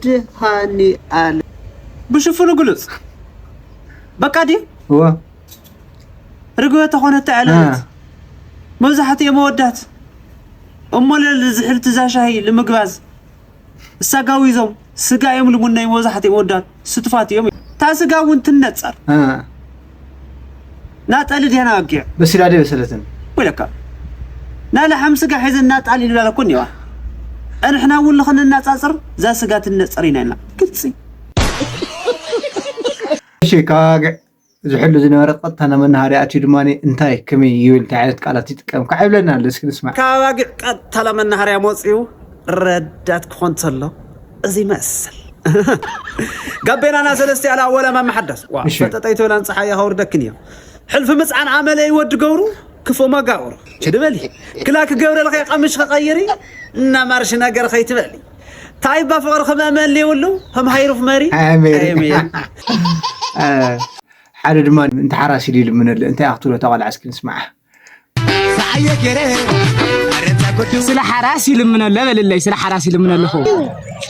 መድሃኒኣለ ብሽፍኑ ግሉጽ። በቃ ድዩ? እወ። ርግበ ተኾነ እታ ዕለት፣ እ። መብዛሕትኦም ኣወዳት እሞ ለል ዝሕልቲ እዛ ሻሂ ንምግባዝ እሳጋዊ ዞም ስጋ እዮም ልሙነይ። መብዛሕትኦም ኣወዳት ስቱፋት እዮም። እታ ስጋ እውን ትነጸር። እ። ናጠሊ ድያና ኣጊዕ? በሲላ ድያ በሰለትን? ወይለካ። ናለ ሓም ስጋ ሒዘ ናጣል ይብላ ለኩን እየዋ። እንሕና እውን ልኸነናጻጽር እዛ ስጋ ትነጸር ኢና ኢልና። ግልጺ። እሺ፣ ካብ ኣጊዕ ዝሕሉ ዝነበረ ቀጥታ ናብ መናሃርያ ኣትዩ ድማ እንታይ ከመይ ይብል፣ እንታይ ዓይነት ቃላት ይጥቀም? ካዓ ይብለና ኣሎ፣ እስኪ ንስማዕ። ካብ ኣጊዕ ቀጥታ ናብ መናሃርያ መጺኡ ረዳት ክኾን ተሎ እዚ ይመስል። ጋቤናና ሰለስተ ያለ ኣወላ ማማ ሓዳስ። ዋ፣ እሺ። ፈጠጠይ ትብላን ፀሓይ ከውርደክን እዮ። ሕልፊ ምፅዓን ኣመለይ ወዲ ገብሩ ክፉ መጋብሩ። ችድበሊ። ክላ ክገብረልኸ ቀምሽ ከቐይሪ እና ማርሽ ነገር ኸይትበሊ። ታይባ ፍቕሪ ከም ኣመል የብሉ፣ ከም ሃይሩፍ መሪ። ኣሜን። ኣሜን። እ፣ ሓደ ድማ እንተ ሓራስ ኢሉ ይልምነሉ። እንታይ ኣኽትሎ እታ ቆልዓ እስኪ ንስማዓ። ስለ ሓራስ ይልምነለ በልለይ፣ ስለ ሓራስ ይልምነለኹ።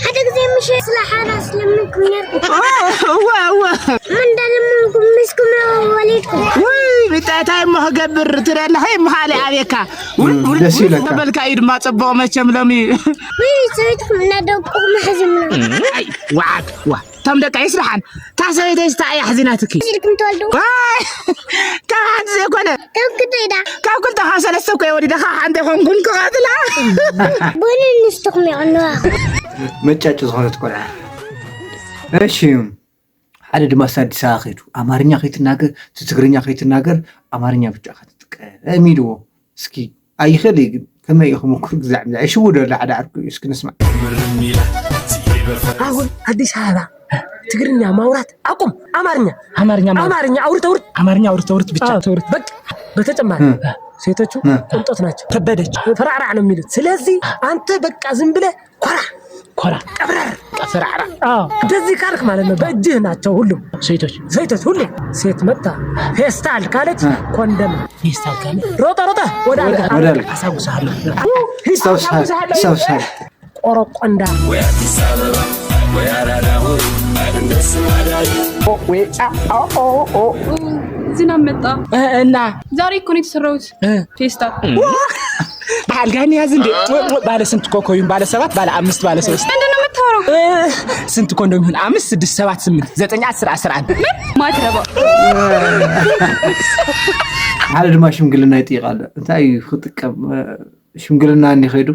ሓደ ግዜ ምሽ ስለ ሓራስ ለምንኩም ነርኩ። እወ፣ እወ። ምን እንዳለምንኩም ምስኩም ወሊድኩም። ውይ፣ ብጣዕታይ እሞ ክገብር ትደለኸ እሞ ካሊ ኣቤካ። ውይ፣ ውይ፣ ደስ ውይ፣ ይብለካ። ተበልካ እዩ ድማ ጽቡቕ መቸም ሎሚ። ውይ፣ ሰበይትኩም እና ደቁኹም ኣሕዝምና። ኣይ፣ ዋዓግ፣ ዋ። እቶም ደቂ ኣይስራሓን። እታ ሰበይተይ ስታ እያ ኣሕዚናትኪ። ኢልኩም ትወልዱ። ዋይ! ካብ ሓንቲ ዘይኮነ። ካብ ክልተ ኢዳ። ካብ ክልተ ካብ ሰለስተ እኮ እየ ወሊደ፣ ካብ ሓንቲ ኣይኮንኩን ክቐትላ። ቡኒ ንስትኹም ይቕንዋ። መጫጭ ዝኾነት ቆልዓ። እሺ፣ ሓደ ድማ ኣዲስ ኣበባ ከይዱ፣ ኣማርኛ ከይትናገር፣ ትግርኛ ከይትናገር፣ ኣማርኛ ብቻ ኢኻ ትጥቀም ኢልዎ። እስኪ ኣይኽእል እዩ ግን፣ ከመይ እዩ ክምኩር ግዛዕ ብዛዕ ይሽውዶ ኣሎ ሓደ ዓርኩ እዩ። እስኪ ንስማዕ። አሁን አዲስ አበባ ትግርኛ ማውራት አቁም። አማርኛ፣ አማርኛ ማውራት። አማርኛ አውርት፣ አውርት። አማርኛ አውርት፣ አውርት ብቻ። አዎ፣ ተውርት። በቃ። በተጨማሪ እ። ሴቶቹ እ። ቁንጦት ናቸው። ከበደች። ፈራዕራዕ ነው የሚሉት። ስለዚህ አንተ በቃ ዝም ብለህ ኮራ፣ ኮራ። ቀብረር። ቀፍራዕራዕ። አዎ። እንደዚህ ካልክ ማለት ነው። በእጅህ ናቸው ሁሉም። ሴቶች። ሴቶች ሁሉም። ሴት መጣ ፌስታል ካለች እ። ኮንደም። ፌስታል ካለ ሮጠ፣ ሮጠ ወደ አልጋ። ወደ አልጋ። አሳጉሳለሁ። ሂድ፣ አሳጉሳለሁ። ቆረቆንዳ። ወይ አዲስ አበባ፣ ወይ አራዳ፣ ወይ እንደሱ አዳሪ። ኦ፣ ወይ፣ አ፣ ኦ፣ ኦ፣ ኦ። ዝናብ መጣ። እ፣ እና? ዛሬ እኮ ነው የተሰራሁት። እ። ፌስታል። አልጋን ያዝ እንዴ? ባለ ስንት ኮኮዩን? ባለ ሰባት፣ ባለ አምስት፣ ባለ ሶስት። ምንድን ነው የምታወራው? እ፣ ስንት ኮንዶም ይሁን? አምስት፣ ስድስት፣ ሰባት፣ ስምንት፣ ዘጠኝ፣ አስር፣ አስራ አንድ። ማትረባ። ሓደ ድማ ሽምግልና ይጥይቕ ኣሎ። እንታይ እዩ ክጥቀም? ሽምግልና እንዲ ኸይዱ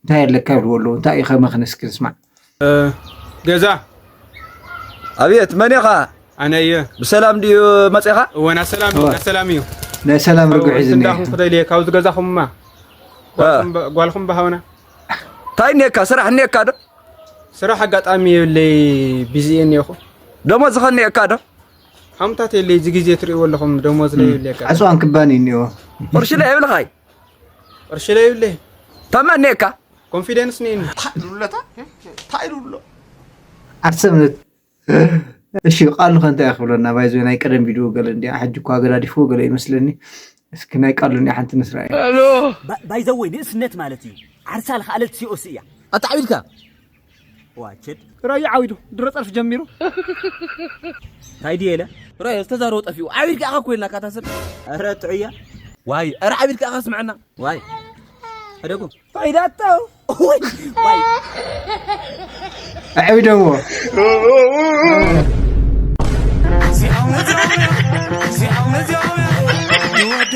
እንታይ ኣለካ ይብልዎ ኣለዉ። እንታይ እዩ ከመኽን እስኪ ንስማዕ። እ፣ ገዛ። ኣብየት፣ መን ኢኻ? ኣነ እየ። ብሰላም ድዩ መጺኻ? እወ፣ ና ሰላም እዩ፣ እወ። ና ሰላም እዩ። ናይ ሰላም ርጉሕ እዩ ዝኒሀ። እንዳኹም ክደልየ፣ ካብዚ ገዛኹምማ። እ። ጓልኩም በ-፣ ጓልኩም በሃውና። እንታይ እኒአካ? ስራሕ እኒአካ ዶ? ስራሕ ኣጋጣሚ የብለይ፣ ቢዚ እየ እኒአኹ። ደሞዝ ኸ እኒአካ ዶ? ሃምታት የለይ፣ እዚ ግዜ ትርእይዎ ኣለኹም፣ ደሞዝ ለይ የብለይ ኣጋጣሚ። ዕፅዋን ክባን እዩ እኒኦ። ቅርሺ ለይ የብልኻይ? ቅርሺ ለይ የብለይ። ታማ እኒአካ? ኮንፊደንስ እኒአኒ። እንታይ ኢሉለታ? እንታይ ኢሉሎ? ዓርሰ እምነት። እሺ፣ ቃሉ ከ እንታይ ክብለና? ባይዞ ናይ ቀደም ቪድዮ ገለ እንዲያ፣ ሕጂ እኳ ገዳዲፍዎ ገለ ይመስለኒ። እስኪ ናይ ቃሉ እንዲያ ሓንቲ ንስራየ። ሄሎ። ባ-፣ ባይዘወይ ንእስነት ማለት እዩ። ዓርሳ ልኽኣለት ሲኦሲ እያ። ኣታ ዓቢድካ? ዋችድ። ራዩ ዓዊዱ፣ ድሮ ጸርፊ ጀሚሩ። እንታይ ድየ ኢለ? ራዩ ዝተዛረቦ ጠፊኡ። ዓቢድካ ኢኻ እኮ ኢልና ካታ ሰብ። ኧረ ጥዑያ። ዋይ፣ ኧረ ዓቢድካ ኢኻ ስምዐና። ዋይ። ሕደጉ። ፋይዳቶ። ወይ፣ ወይ። ኣዕቢዶምዎ።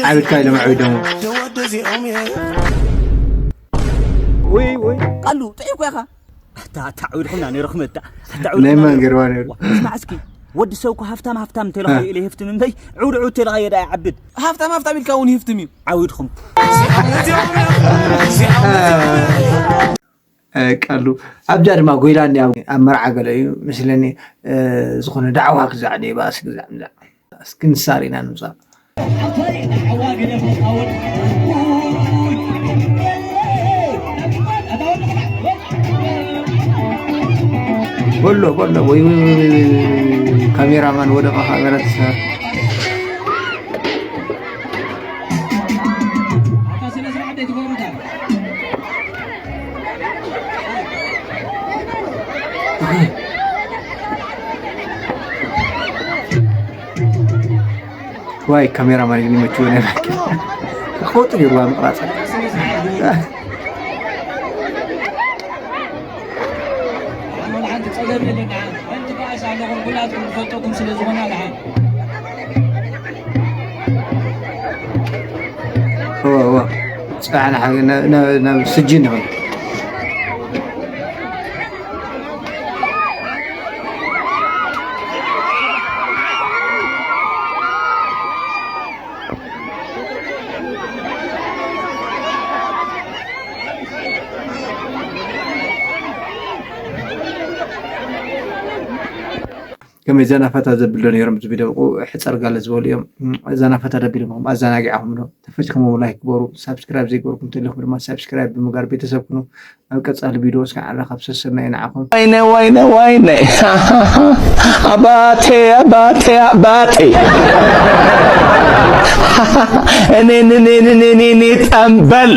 ዓቢድካ ኢሎም ኣዕቢዶምዎ። ውይ፣ ውይ። ቃሉ፣ ጥዑይ እኮ ኢኻ። ኣታ፣ ኣታ፣ ዓውድኹምና ነይርኹም፣ ኣታ፣ ኣታ፣ ናይ ዓውድኹምና መን ነይርኹም። ገርባ ነይሩ? ዋ፣ እስማዕ እስኪ፣ ወዲ ሰብ እኮ ሃፍታም፣ ሃፍታም እንተኢልኻ እ። ኢለ ይህፍትም እምበይ፣ ዕውድ፣ ዕውድ እንተኢልኻዮ ደኣ ይዓብድ። ሃፍታም፣ ሃፍታም ኢልካ እውን ይህፍትም እዩ። ዓውድኹም። እ፣ ቃሉ፣ ኣብዛ ድማ ጎይላ እንዲ ኣብ፣ ኣብ መርዓ ገለ እዩ መስለኒ፣ እ፣ ዝኾነ ዳዕዋ ክዛዕ ድየ፣ ባእሲ ክዛዕ ምዛዕ። እስኪ ንሳ ርኢና ንምጻእ። በሎ፣ በሎ፣ ወይ፣ ወይ፣ ካሜራማን ወደቐ፣ ካሜራ ተሰ-፣ ዋይ ካሜራ ማን ግን ይመችዎ ናይ ማኪ። ቆጥር ይዋ ምቕራጽ። ሓንቲ ጸገም የለን። ሓንቲ ባእሲ ኣለኹም ኩላትኩም ዝፈልጠኩም ስለ ዝኾነ ኣለ ሓንቲ እዋ እዋ። ጽባሕ ንሓ- ናብ- ናብ- ናብ ስጅን ንኸይድ። ከመይ ዘና ፈታ ዘብል ዶ ነይሮም እዚ ቪድዮ? ሕፀር ጋለ ዝበሉ እዮም። ዘና ፈታ ደቢልኩም ኣዘናጊዕኹም ዶ? ተፈቲኹም ላይክ ግበሩ። ሳብስክራይብ ዘይገበርኩም እንተለኹም ድማ ሳብስክራይብ ብምግባር ቤተሰብ ኩኑ። ኣብ ቀፃሊ ቪድዮ እስከ ዓራኸብ ሰሰናዩ ንዓኹም። ወይነ ወይነ ወይነ ኣባቴ ኣባቴ ኣባቴ እኔ እኔ እኔ እኔ እኔ ጠንበል